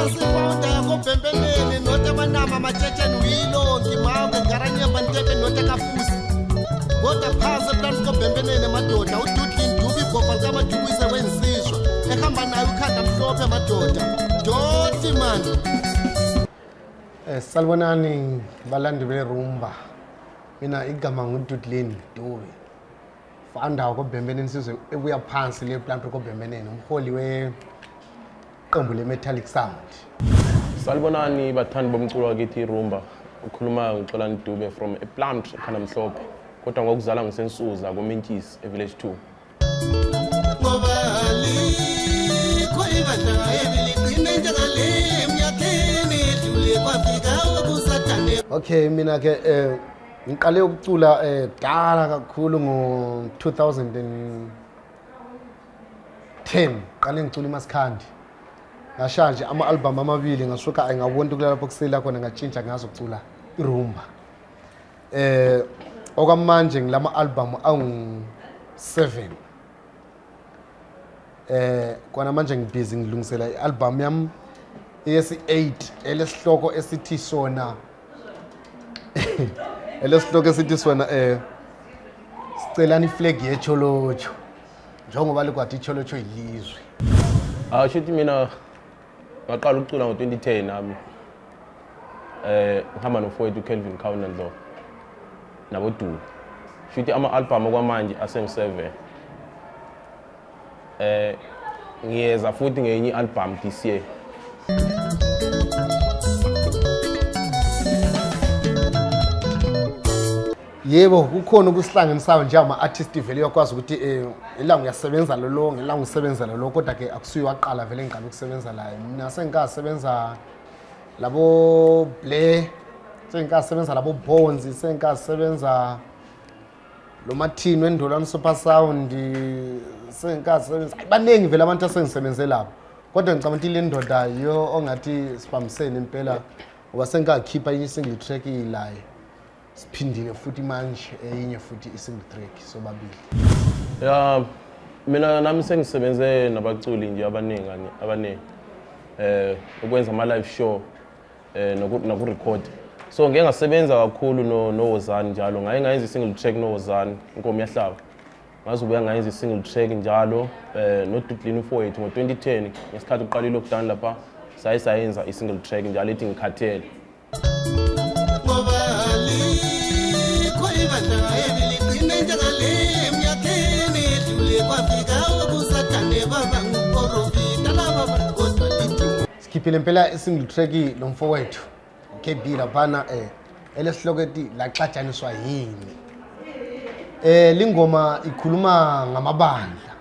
phansi founder yakobhembenene note manama matshetsheni wilo ngimawuke garanyemba ntebe note kafusi kodwa phansi eplani kobhembenene madoda ududlin dubi ibhova likamadubise wensizwa ehamba nayo ukhanda mhlophe madoda doti mani. Salibonani balandi berumba. Mina igama nguDudlin Dube. Founder wakobhembenene insizwe ebuya phansi le plant kobhembenene umholi weqembu le-Metallic Sound. Salibonani bathandi bomculo wakithi irumba. Ukhuluma nguXolani Dube from ePlumtree ekhanda mhlophe. Kodwa ngokuzala ngisensuza koMentshisi eVillage 2. Ngoba alikho ibandla ebeligcine njengale eminyakeni edlule kwafika okusathane. Okay, mina ke ngiqale ukucula kudala kakhulu ngo-2010. Qale ngicula iMaskandi. Ngashaya nje ama-album amabili ngasuka ngabona ukuthi lapho kusela khona ngatshintsha ngazokucula irumba. Okwamanje ngilama album angu-7. Kona manje ngibhizi ngilungisela i-album yami eyesi-8 elesihloko esithi sona sicelani iflag yecholocho njengoba likwadi icholocho yilizwe. Ah, shuthi mina ngaqala ukucula ngo-2010 nami. Ngihamba nofowethu uKelvin Kaunda Ndlovu naboDudu. Shuthi ama-album okwamanje asengu-7. Ngiyeza futhi ngenye i-album this year. Yebo, kukhona okusihlanganisayo njengama-artist vele uyakwazi ukuthi ilanga uyasebenza lolo, ngelanga usebenza lolo, kodwa ke akusuye waqala vele ngiqala ukusebenza laye. Mina sengikasebenza labo Blair, sengikasebenza labo Bones, sengikasebenza lo Martin wendolwane Super Sound, sengikasebenza baningi vele abantu asengisebenze labo. Kodwa ngicabanga ukuthi le ndoda yiyo ongathi sibambisene impela ngoba sengikakhipha enye single track laye. Siphindile futhi manje eyinye futhi i-single track sobabili. Ya, mina nami sengisebenze nabaculi nje abaningi abaningi. Ukwenza ama live show noku record. So ngeke ngasebenza kakhulu no Wozani njalo. Ngaye ngayenza i-single track no Wozani, inkomo yahlaba. Ngazobuya ngayenza i-single track njalo no Dublin mfowethu ngo-2010 ngesikhathi uqala i-lockdown lapha saye sayenza i-single track njalo ethi ngikhathele. Ngoba alikho ibandla ebeligcine njengale eminyakeni edlule kwafika okusathane baba nguprofita laba kodwa lithi Sikhiphile impela i-single track lo mfowethu KB laphana elesihloko ethi laxatshaniswa yini. Lingoma ikhuluma ngamabandla.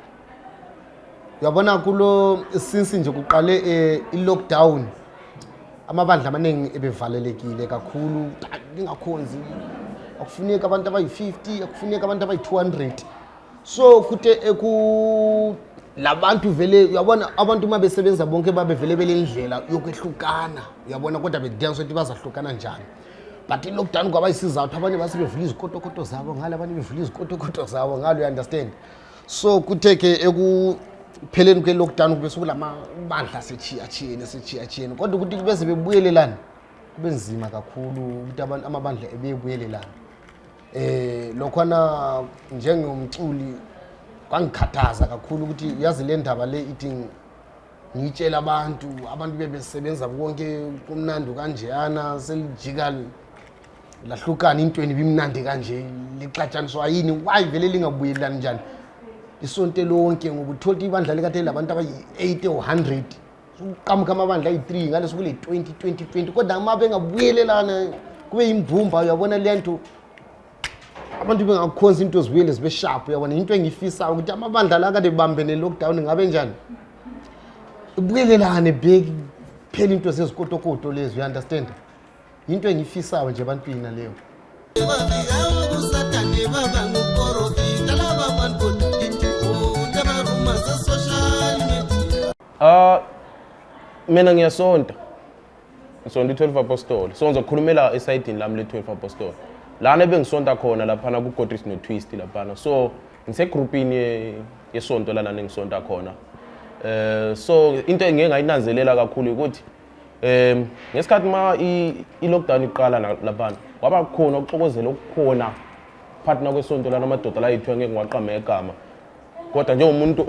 Uyabona kulo since nje kuqale i-lockdown amabandla amaningi ebevalelekile kakhulu, lingakhonzi, akufuneki abantu abayi-50, akufuneki abantu abayi-200. So kuthe eku labantu vele uyabona abantu uma besebenza bonke babevele belendlela yokwehlukana, uyabona, kodwa bedinga ukuthi bazahlukana njani. But i-lockdown kwaba isizathu, abanye base bevula izikotokoto zabo ngale, abanye bevula izikotokoto zabo ngale, you understand. So kuthe ke ekupheleni kwe-lockdown kube sekulamabandla sechiyachiyene sechiyachiyene, kodwa ukuthi beze bebuyelelana kube nzima kakhulu ukuthi abantu amabandla ebeyebuyelelana. Lokhwana njengomculi kwangikhathaza kakhulu ukuthi yazi le ndaba le ithi ngiyitshela abantu, abantu bebesebenza konke kumnandi kanjeyana, selijika lahlukana intweni bimnandi kanje, lixatshaniswa yini, why vele lingabuyelelani njani isonto lonke, ngoba uthola ukuthi ibandla likade labantu abayi-80 or 100, uqhamuka amabandla ayi-3 ngaleso kule 20 20 20, kodwa uma bengabuyelelana kube yimbumba, uyabona le nto abantu bengakhonza into zibuyele zibe sharp, uyabona. Into engiyifisayo ukuthi amabandla la kade bambene lockdown ngabe njani ibuyelelane bheki phela into zezikotokoto lezi, you understand. Into engiyifisayo nje ebantwini leyo. Kwafika okusathane baba nguprofita laba bantu kodwa lithi abaruma ze-social media. Mina ngiyasonta. Ngisonta i-12 Apostoli. So ngizokhulumela esayidini lami le-12 Apostoli. Lana ebengisonta khona laphana ku-Godris no-Twist laphana. So ngisegrupini yesonto lana engisonta khona. So into engike ngayinanzelela kakhulu ukuthi Ngesikhathi ma i-lockdown iqala laphana kwaba khona ukuxokozela okukhona phakathi kwesonto lana amadoda la yithiwa ngeke ngiwaqame egama, kodwa njengomuntu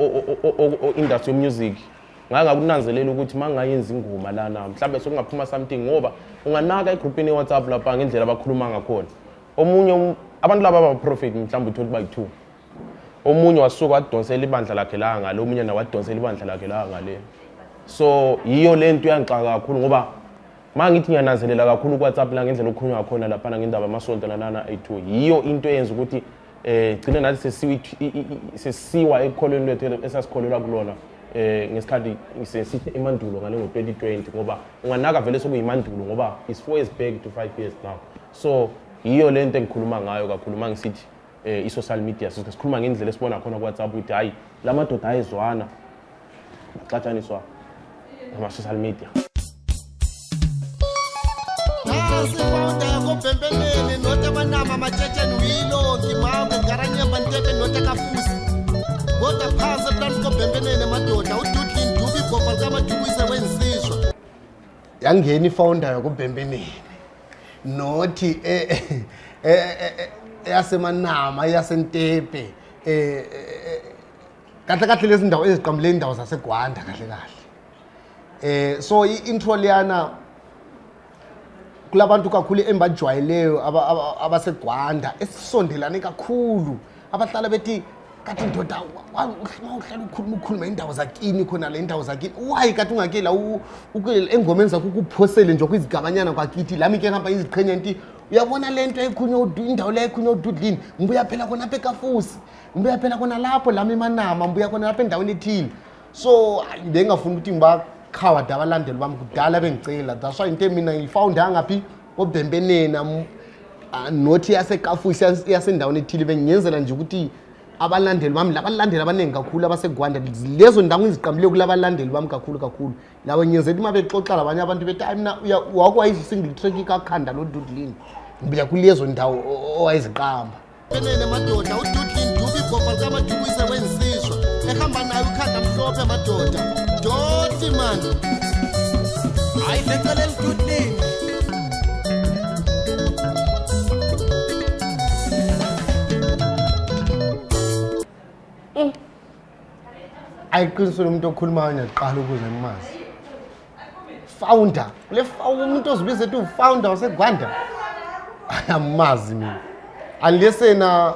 o-industry music ngake ngakunanzelela ukuthi uma ngingayenza ingoma lana mhlawumbe sokungaphuma something, ngoba unganaka egrupini ye-WhatsApp lapha ngendlela abakhuluma ngakhona. Omunye abantu laba abaprofet mhlawumbe uthole bayi-two, omunye wasuka wadonsela ibandla lakhe la ngale, omunye naye wadonsela ibandla lakhe la ngale. So yiyo le nto iyangixaka kakhulu, ngoba ma ngithi ngiyananzelela kakhulu ku-WhatsApp la ngendlela okukhulunywa ngakhona laphana ngendaba amasonto lalana ayi-two, yiyo into eyenza ukuthi gcine nathi sesiwa ekukholweni lwethu esasikholelwa kulona ngesikhathi sesithi imandulo ngale ngo-2020, ngoba unganaka vele sekuyimandulo ngoba is 4 years back to 5 years now. So yiyo le nto engikhuluma ngayo kakhulu ma ngisithi i-social media. Sikhuluma ngendlela esibona khona ku-WhatsApp ukuthi hhayi la madoda ayezwana, baxatshaniswa ngama-social media. Nasi founder yakobhembenene nota manama machetsheni wilo ngimawuke garanyemba ntepe nota kafusi kodwa phansi eplani kobhembenene madoda ududlin dubi ibhova likamadubise wensizwa. Yangena ifounder yakobhembenene nothi eyasemanama, eyasentepe, kahle kahle lezi ndawo eziqamule indawo zaseGwanda kahle kahle. So i-intro leyana kulabantu kakhulu embajwayeleyo abaseGwanda esisondelane kakhulu, abahlala bethi kathi ndoda uma uhlala ukhuluma ukhuluma indawo zakini khona le indawo zakini, why kathi ungakela engomeni zakho ukuphosele nje kwizigabanyana kwakithi lami ke ngihamba iziqhenya nti uyabona le nto ekhulunywa indawo le ekhulunywa ududlini, ngibuya phela khona apha ekafusi, ngibuya phela khona lapho lami emanama, ngibuya khona lapho endaweni ethile. So bengingafuni ukuthi ngibakhawade abalandeli bami kudala bengicela. That's why into mina ngiyifawunda ngaphi kobhembenena nothi yasekafusi yasendaweni ethile, bengiyenzela nje ukuthi abalandeli bami labalandeli abaningi kakhulu abaseGwanda lezo ndawo ngiziqamule kulabalandeli bami kakhulu kakhulu labo, ngiyenzela uma bexoxa labanye abantu bethi hayi mina wakwayizwa single track kakhanda lo dudlini, ngibuya kulezo ndawo owayeziqamba. Benene madoda ududlin dubi ibhova likamadubise wensizwa ehamba nayo ukhanda mhlophe madoda doti mani. Hayi lecela elidudlini. Ayiqinisile umuntu okhulumayo ngiyaqala ukuze ngimazi founder kule umuntu ozibiza ethi ufounder waseGwanda, ayamazi mina unless yena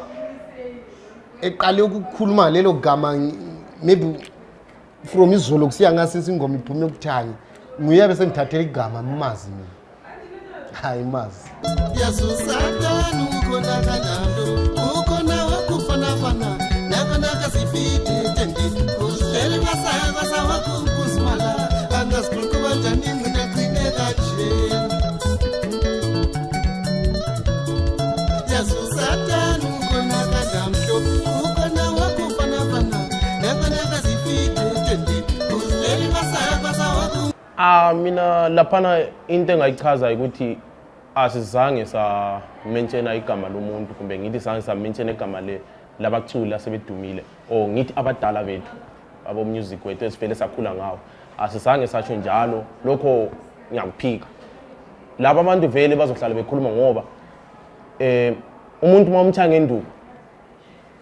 eqale ukukhuluma lelo gama maybe from izolo kusiya ngasisi ingoma iphume kuthanye, nguye bese ngithathela igama mazi mina, hayi mazi. Yazusatani ukhonakalato ukhona wakufanafana nakonakazifite tende uzele basabasawakunkuzimala angazikhulukubanjani ngcina gcine kanje yazusatani ukhonakalamhlo ukhona wakufanafana nakonakazifite tende uzele basabasawaku. Ah mina laphana into engayichaza ukuthi asizange sa-mentiona igama lomuntu, kumbe ngithi sange sa-mentiona igama le labaculi asebedumile, or ngithi abadala bethu abo music wethu esivele sakhula ngawo, asizange sasho njalo. Lokho ngiyakuphika. Laba abantu vele bazohlala bekhuluma, ngoba umuntu uma umtshaya ngenduku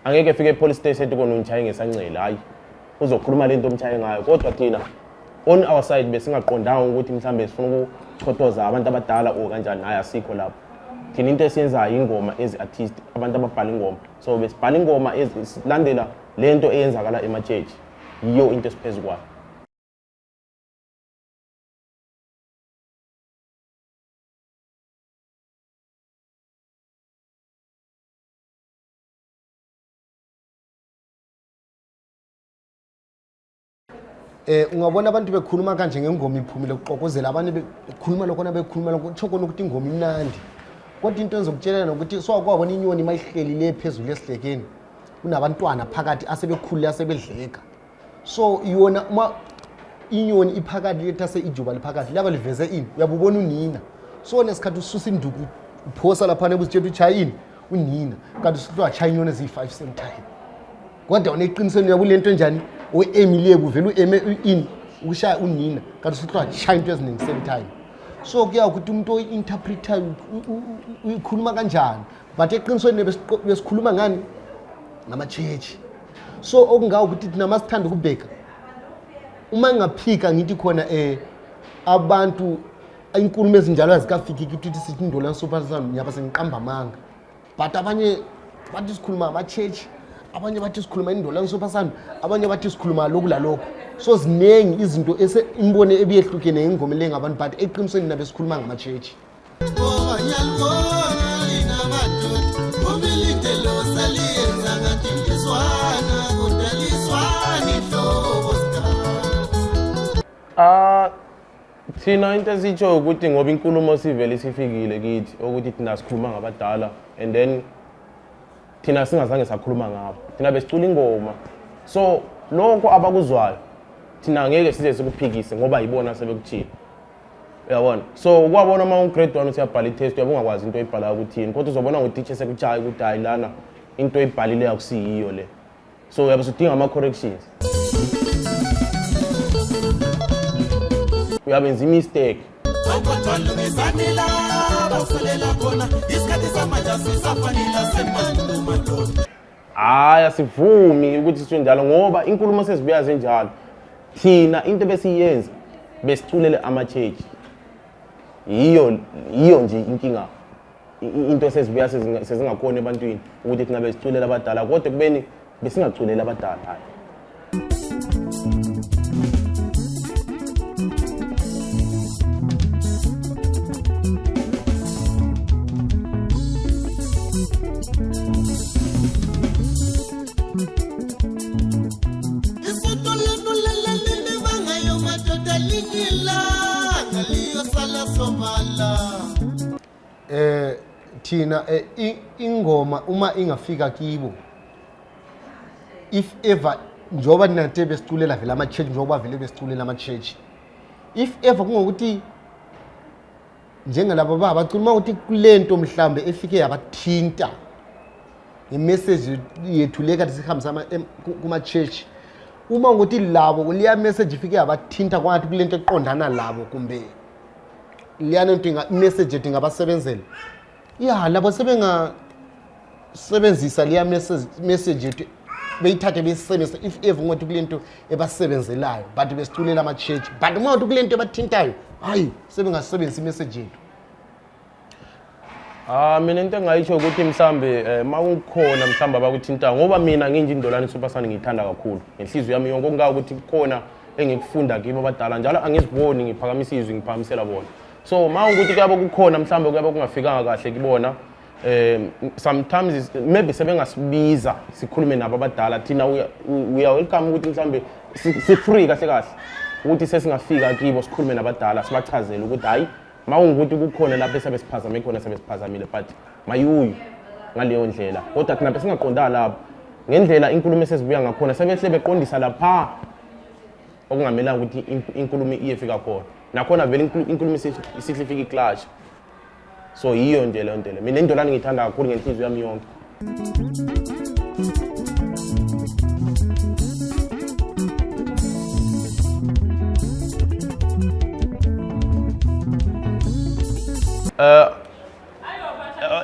angeke efike e-police station ethi kona ungishaye ngesancele, hayi uzokhuluma lento omshaye ngayo. Kodwa thina on our side besingaqondanga ukuthi mhlambe sifuna ukuchothoza abantu abadala or kanjani, hayi asikho lapho. Thina into esiyenzayo ingoma as artist, abantu ababhala ingoma, so besibhala ingoma silandela lento eyenzakala ema-church, yiyo into esiphezu kwayo. Ungabona abantu bekhuluma kanje ngengoma iphumile, kuxokozela abanye bekhuluma lokho bekhuluma lokho, kusho khona ukuthi ingoma imnandi. Kodwa into engizokutshelela nokuthi sowakwabona inyoni uma ihleli le phezulu esihlekeni, kunabantwana phakathi asebekhulile asebedleka. So yona uma inyoni iphakathi lethase ijuba liphakathi laba liveze ini, uyabubona unina. So nesikhathi ususa induku uphosa laphana ebuzitshela ukuthi uchaya ini unina, kanti usuthi wachaya inyoni eziyi-5 same time. Kodwa wona eqinisweni uyabule nto enjani o-emileyo kuvele u-eme ini. Ukushaya unina kanti usuhlwa shaya into eziningi same time. So kuya ukuthi umuntu oyi-interpretayo uyikhuluma kanjani, but eqinisweni besikhuluma ngani? Ngama-church. So okungawo ukuthi thina masithanda ukubheka, uma ngingaphika ngithi khona abantu inkulumo ezinjalo azikafiki kithi ukuthi sithi indola sound, ngiyaba sengiqamba amanga. But abanye bathi sikhuluma ama-church, abanye bathi sikhuluma indolani super sound, abanye bathi sikhuluma lokhu lalokhu. So ziningi izinto imbono ebiyehlukene ngengoma le ngabantu, but eqinisweni nabe sikhuluma ngama-church. Ngoba ngiyalibona lina madoda, umilindelo seliyenza ngathi ngizwana, kodwa lizwani hlobo sidala. Ah, thina into esitsho ukuthi ngoba inkulumo sivele isifikile kithi ukuthi thina sikhuluma ngabadala, and then thina singazange sakhuluma ngabo, thina besicula ingoma. So lokho abakuzwayo thina ngeke size sikuphikise ngoba yibona sebekuthile, uyabona. So ukwabona uma u-grade 1 usiyabhala i-test, uyabe ungakwazi into oyibhalayo ukuthini, kodwa uzobona ngutitsha sekutshaya ukuthi hayi, lana into oyibhalileyo akusiyiyo le. So uyabe usudinga ama-corrections, uyabenza i-mistake. Kodwa lungisani la basilela khona, isikhathi samanje asisafanele semandulo madoda. Hhayi, asivumi ukuthi sisho njalo ngoba inkulumo sezibuya zinjalo. Thina into ebesiyenza besiculele ama-church, yiyo nje inkinga. Into esezibuya sezingakhona ebantwini ukuthi thina besiculela abadala, kodwa ekubeni besingaculeli abadala, hhayi. Isonto lenu lelelilibangayo madoda, linyilanga liyosala sobala. Thina ingoma uma ingafika kibo, if ever, njengoba nathe besiculela vele ama-church, njengoba vele besiculela ama-church, if ever kungokuthi njengalabo babacula, uma ukuthi kulento mhlambe efike yabathinta ngemessage yethu le kade sihambisa kuma-church, uma ukuthi labo leya message ifike yabathinta kwangathi kulento eqondana labo, kumbe leyana nto imessage yethu ingabasebenzela, ya labo sebengasebenzisa leya message yethu, beyithathe beyisebenzise, if ever ungathi kule nto ebasebenzelayo. But besiculela ama-church, but uma uthi kule nto ebathintayo, hayi, sebengasebenzisa imessage yethu. Ah, mina into engayisho ukuthi mhlambe makukhona mhlambe abakuthintayo, ngoba mina nginje indolani super sound ngiyithanda kakhulu ngenhliziyo yami yonke, okungaka ukuthi kukhona engikufunda kibo abadala njalo, angiziboni ngiphakamisa izwi ngiphakamisela bona. So ma ukuthi kuyabe kukhona mhlambe kuyabe kungafikanga kahle kibona, sometimes maybe sebengasibiza sikhulume nabo abadala. Thina we are welcome ukuthi mhlambe si-free kahle kahle ukuthi sesingafika kibo sikhulume nabadala, sibachazele ukuthi hayi, ma ungukuthi kukhona lapho esabe siphazame khona, sabe siphazamile, but mayuyu ngaleyo ndlela. Kodwa thina besingaqondanga lapho ngendlela inkulumo esezibuya ngakhona, sebehle beqondisa lapha okungamelanga ukuthi inkulumo iyefika khona. Nakhona vele inkulumo isihle ifika iclash. So yiyo nje leyo nto le. Mina indolani ngiyithanda kakhulu ngenhliziyo yami yonke.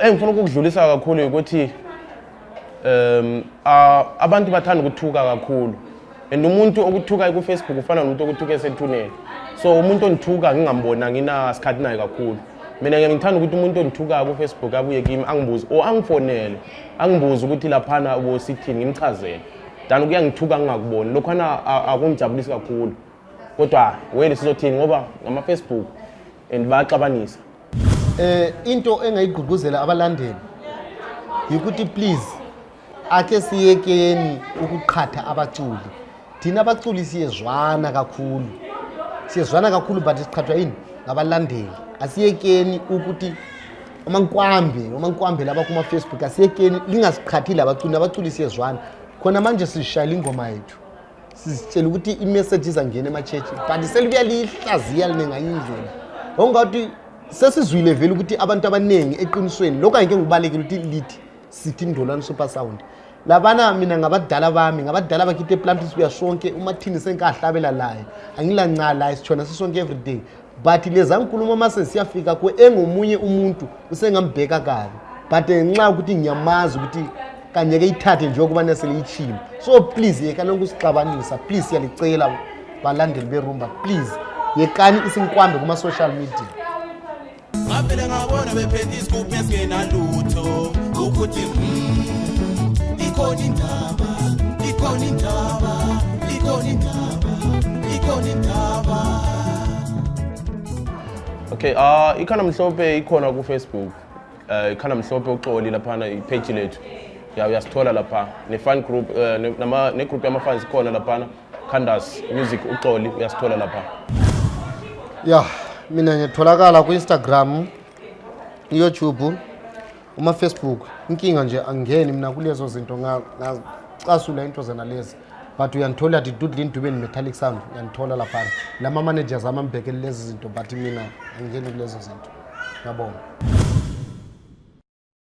Engifuna ukukudlulisa kakhulu ukuthi abantu bathanda ukuthuka kakhulu, and umuntu okuthuka ku-Facebook ufana nomuntu okuthuka esethuneni. So umuntu ondithuka ngingambona nginasikhathi naye kakhulu. Mina ngeke ngithanda ukuthi umuntu ondithukayo ku-Facebook abuye kimi angibuze or angifonele angibuze ukuthi laphana ubosithini, ngimchazele, than ukuyangithuka ngingakuboni. Lokhwana akungijabulisi kakhulu, kodwa wele sizothini ngoba ngama-Facebook and bayaxabanisa. Into engayigqugquzela abalandeli yikuthi please, ake siyekeni ukuqhatha abaculi. Thina abaculi siyezwana kakhulu, siyezwana kakhulu, but siqhathwa yini? Ngabalandeli. Asiyekeni ukuthi omankwambe laba kuma-Facebook, asiyekeni lingasiqhathile abaculi. Abaculi siyezwana khona manje, sishayela ingoma yethu, sizitshela ukuthi imessage izangena ema-church, but selibuya liyihlaziya line nganye indlela okungathi sesizwile vele ukuthi abantu abaningi eqinisweni lokhu angike ngikubalekile ukuthi lithi sithi indolwane super sound. Labana mina ngabadala bami, ngabadala bakithi ePlumtree, sibuya sonke. Umathini senkahlabela laye, angilanca laye, sitshona sisonke everyday, but leza nkulumo uma sesiyafika kuwe engomunye umuntu usengambheka kabi, but ngenxa yokuthi ngiyamazi ukuthi kanyeke ithathe njengokuba neseliyitshilo. So please, yekani ukusixabanisa, please, siyalicela balandeli berumba, please yekani isinkwambe kuma-social media. Ngavele ngabona bephethe isigubhu esingenalutho ukuthi ikhona indaba, ikhona indaba, ikhona indaba, ikhona indaba. Okay, ikhanda mhlophe ikhona ku Facebook. Ikhanda mhlophe uXoli laphana, i-page lethu. Ya, uyasithola lapha. Ne fan group, nama ne group yama fans ikhona laphana. Khandas Music uXoli, uyasithola lapha. Ya, mina ngiyatholakala ku-Instagram, YouTube, uma-Facebook. Inkinga nje angingeni mina kulezo zinto, ngacasula into zena lezi, but uyangithola athi Dudlin Dubeni Metallic Sound, uyangithola laphana. Lama managers ami ambhekele lezi zinto, but mina angingeni kulezo zinto. Ngiyabonga.